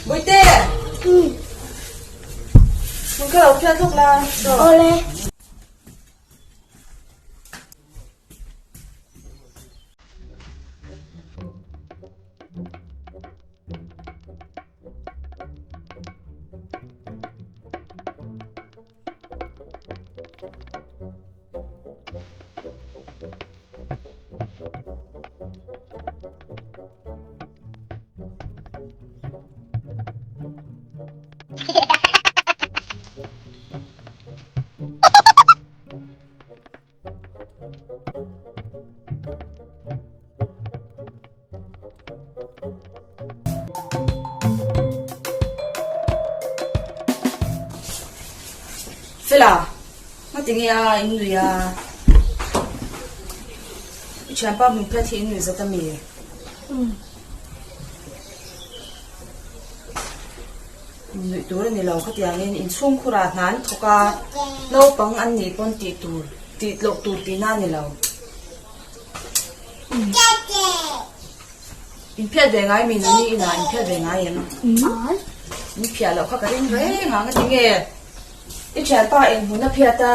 Bawihte! Hmun kha lo phiat lawk la. Awle. Fela, ngatinge a in nui a? I thianpa hmun phiat hi in nui zat a mi? Nuih tur a ni lo khatiangin inchhungkhurah hna an thawk a, naupang an nih pawn tih tur tih loh tur tihna a ni lo. Inphiat ve ngai mi nani inah inphiat ve ngai em? In phiah loh kha ka ring reng ang a ti nge? I thianpa inhmun a phiat a,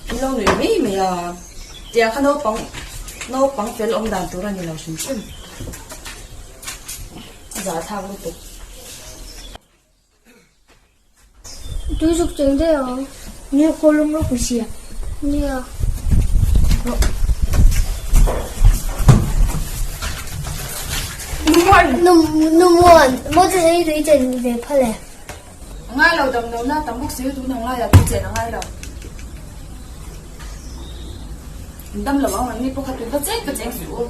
in lo nuih mai mai a, tiang kha naupang naupang fel awm dan tur a ni lo hrim hrim. A zahthlak lutuk. Tui zuk cheng daih ang. Nia khaw lum ropui sia. Nia. Numuan, maw chu sei tui chen ve phal e. A ngai lo dam lo na tam bawk si tun ang laiah tui chen a ngai lo. Dam lo ang an ni pawh kha tui kha cheng ka cheng suh u.